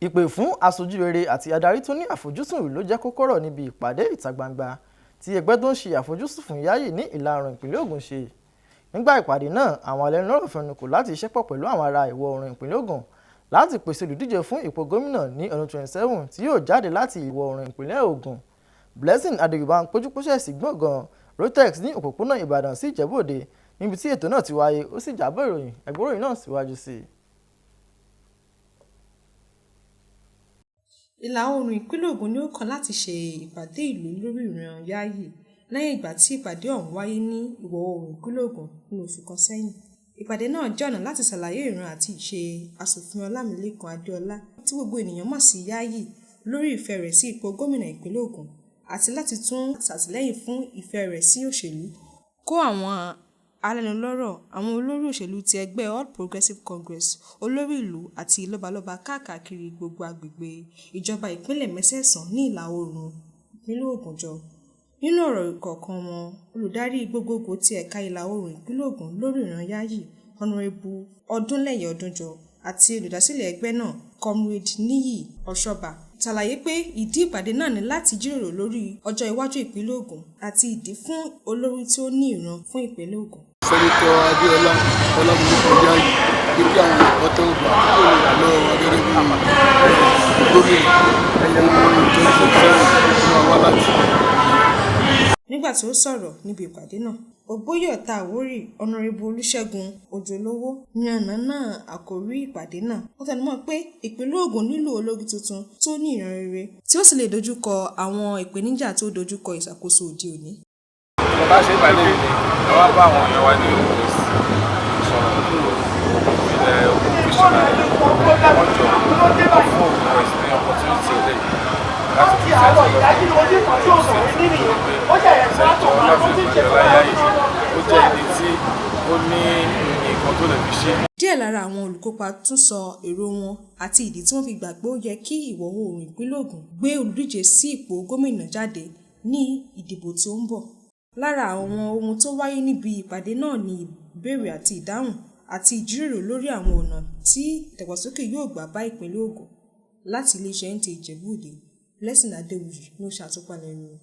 Ìpè fún aṣojú rere àti adarí tó ní àfojúsùn ló jẹ́ kókó ọ̀rọ̀ níbi ìpàdé ìta gbangba tí ẹgbẹ́ tó ń ṣe àfojúsùn fún Yayi ní ìlà oòrùn ìpínlẹ̀ Ògùn ṣe. Nígbà ìpàdé náà, àwọn alẹ́nulọ́rọ̀ fẹnukò láti ṣiṣẹ́ pọ̀ pẹ̀lú àwọn ará ìwọ̀ oòrùn ìpínlẹ̀ Ògùn láti pèsè olùdíje fún ipò gómìnà ní ọdún 27 tí yóò jáde láti ìwọ̀ oòrùn ìpínlẹ̀ Ògùn. Blessing Adégbìbá ń péjúpésẹ̀ sí gbọ̀ngàn Rotex ní òpópónà Ìbàdàn sí Ìjẹ̀bú Òde níbi tí ètò náà ti wáyé, ó sì jábọ̀ ìròyìn. Ẹ gbọ́ ìròyìn náà síwájú sí i. Ìlà oòrùn ìpínlẹ̀ Ògùn ni ó kàn láti ṣe ìpàdé ìlú lórí ìran Yayi lẹ́yìn ìgbà tí ìpàdé ọ̀hún wáyé ní ìwọ̀ oòrùn ìpínlẹ̀ Ògùn ní oṣù kan sẹ́yìn. Ìpàdé náà jẹ́ ọ̀nà láti ṣàlàyé ìran àti ìṣe Aṣòfin Ọlámilékan Adéọlá tí gbogbo ènìyàn mọ̀ sí Yayi lórí ìfẹ́ rẹ̀ sí ipò gómìnà ìpínlẹ̀ Ògùn àti láti tún ṣàtìlẹ́yìn fún ìfẹ́ rẹ̀ sí òṣèlú. Kó àwọn alẹ́nulọ́rọ̀, àwọn olórí òṣèlú ti ẹgbẹ́ All Progressive Congress, olórí ìlú àti lọ́balọ́ba káàkiri gbogbo agbègbè ìjọba ìbílẹ̀ mẹ́sẹ̀sán ní ìlà oòrùn ìpínlẹ̀ Ògùn jọ. Nínú ọ̀rọ̀ kọ̀ọ̀kan wọn, olùdarí gbogboògbò ti ẹ̀ka ìlà oòrùn ìpínlẹ̀ Ògùn lórí ìran Yayi, Honorébù Ọdúnlẹ́yẹ Ọdúnjọ àti olùdásílẹ̀ ẹgbẹ́ náà, Comrade Níyì Ọ̀ṣọ́bà ṣàlàyé pé ìdí ìpàdé náà ni láti jíròrò lórí ọjọ́ iwájú ìpínlẹ̀ Ògùn àti ìdí fún olórí tí ó ní ìran fún ìpínlẹ̀ Ògùn. Senator Adéọlá Ọlámilékan Yayi ní kí àwọn ẹ̀kọ́ tó ń gbà kó lè wà lọ́wọ́ wa gẹ́gẹ́ bí gómìnà fún 2027 tó máa wá láti. Nígbà tí ó sọ̀rọ̀ níbi ìpàdé náà, Ògbóyè Ọ̀tá Àwórì Ọ̀nàrẹ́bù Olúṣẹ́gun Òjòlówó yànnàná àkòrí ìpàdé náà. Ó tẹnumọ́ pé ìpínlẹ̀ Ògùn nílò olórí tuntun tó ní ìran rere tí ó sì lè dojúkọ àwọn ìpèníjà tó dojúkọ ìṣàkóso òde òní. Bá ṣe ìpàdé yìí ni àwa bá àwọn èèyàn wa ní Ògùn West sọ̀rọ̀, ilẹ̀ Ògùn visionary, wọ́n jọ wọ́n fún Ògùn West ní opportunity eléyìí láti present governor state, nítorí pé Senator Ọlámilékan Adéọlá Yayi, ó jẹ́ ẹni tí ó ní nǹkan tó lè fi ṣe. Díẹ̀ lára àwọn olùkópa tún sọ èrò wọn àti ìdí tí wọ́n fi gbà pé ó yẹ kí ìwọ̀ oòrùn ìpínlẹ̀ Ògùn gbé olùdíje sí ipò gómìnà jáde ní ìdìbò tí ó ń bọ̀. Lára àwọn ohun tó wáyé níbi ìpàdé náà ni ìbéèrè àti ìdáhùn àti ìjíròrò lórí àwọn ọ̀nà tí ìdàgbàsókè yóò gbà bá ìpínlẹ̀ Ògùn. Láti iléeṣẹ́ NTA Ìjẹ̀bú Òde, Blessing Adéwuyì ló ṣe àtúpalẹ̀ ìròyìn.